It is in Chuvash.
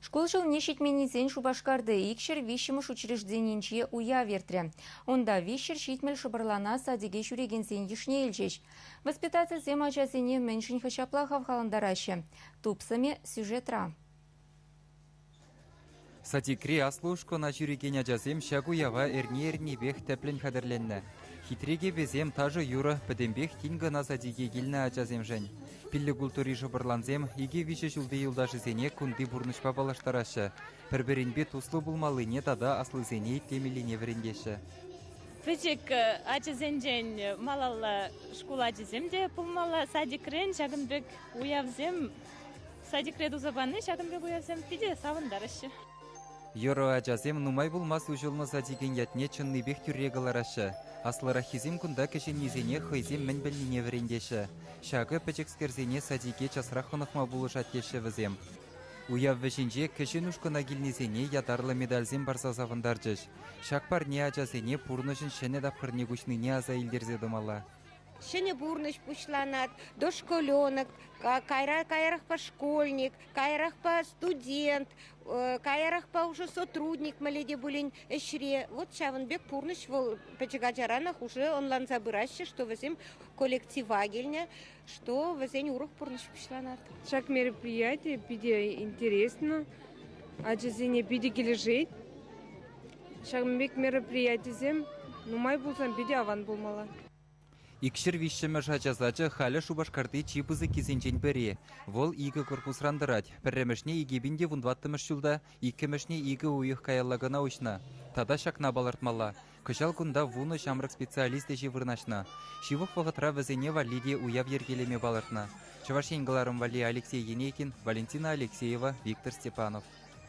Шкул ҫулне ҫитменнисен Шупашкарти 203-мӗш учрежденинче уяв иртрӗ. Унта 370 шӑпӑрлана садике ҫӳрекенсен йышне илчӗҫ. Воспитательсем ачасене мӗншӗн ҫапла хавхалантараҫҫӗ? Тупсӑмӗ сюжетра. Садикри аслӑ ушкӑна ҫӳрекен ачасем ҫак уява эрни-эрнипех тӗплӗн хатӗрленнӗ. Хитре кӗпесем, ташӑ-юрӑ пӗтӗмпех тин кӑна садике килнӗ ачасемшӗн. Пиллӗк культури шӑпӑрлансем икӗ-виҫӗ ҫулти юлташӗсене кунти пурнӑҫпа паллаштараҫҫӗ, пӗр-пӗринпе туслӑ пулмаллине тата аслисене итлемеллине вӗрентеҫҫӗ. Пӗчӗк ачасенчен малалла шкул ачисем те пулмалла. Садикрен ҫакӑн пек уявсем, садикре туса пани ҫакӑн пек уявсем питӗ савӑнтараҫҫӗ. Йӑрӑ ачасем нумай пулмасть уҫӑлнӑ садикӗн ятне чӑннипех тӳрре кӑлараҫҫӗ. Аслӑраххисем кунта кӗҫӗннисене хӑйсем мӗн пӗлнине вӗрентеҫҫӗ. Ҫакӑ пӗчӗкскерсене садике часрах хӑнӑхма пулӑшать теҫҫӗ вӗсем. Уяв вӗҫӗнче кӗҫӗн ушкӑна килнисене ятарлӑ медальсем парса савӑнтарчӗҫ. Ҫак парне ачасене пурнӑҫӑн ҫӗнӗ тапхӑрне куҫнине аса илтерсе тӑмалла. Ҫӗнӗ пурнӑҫ пуҫланать, дошколенок, каярахпа школьник, каярахпа студент, каярахпа уже сотрудник мӗнле те пулин ӗҫре. Вот ҫавӑн пек пурнӑҫ вӑл пӗчӗк ачаранах уже ӑнланса пыраҫҫӗ, что вӗсем коллектива килнӗ, что вӗсен урӑх пурнӑҫ пуҫланать. Ҫак мероприяти питӗ интересно, ачасене питӗ килӗшет. Ҫакӑн пек мероприятисем нумай пулсан питӗ аван пулмалла. 203-мӗш ача сачӗ халӗ Шупашкарти чи пысӑккисенчен пӗри. Вӑл икӗ корпусран тӑрать. Пӗрремӗшне 2014-мӗш ҫулта, иккӗмӗшне икӗ уйӑх каялла кӑна уҫнӑ. Тата ҫакна палӑртмалла. Кӑҫал кунта вунӑ ҫамрӑк специалист ӗҫе вырнаҫнӑ. Ҫывӑх вӑхӑтра вӗсене валли те уяв йӗркелеме палӑртнӑ. Чӑваш Ен кӑларӑм валли Алексей Енейкин, Валентина Алексеева, Виктор Степанов.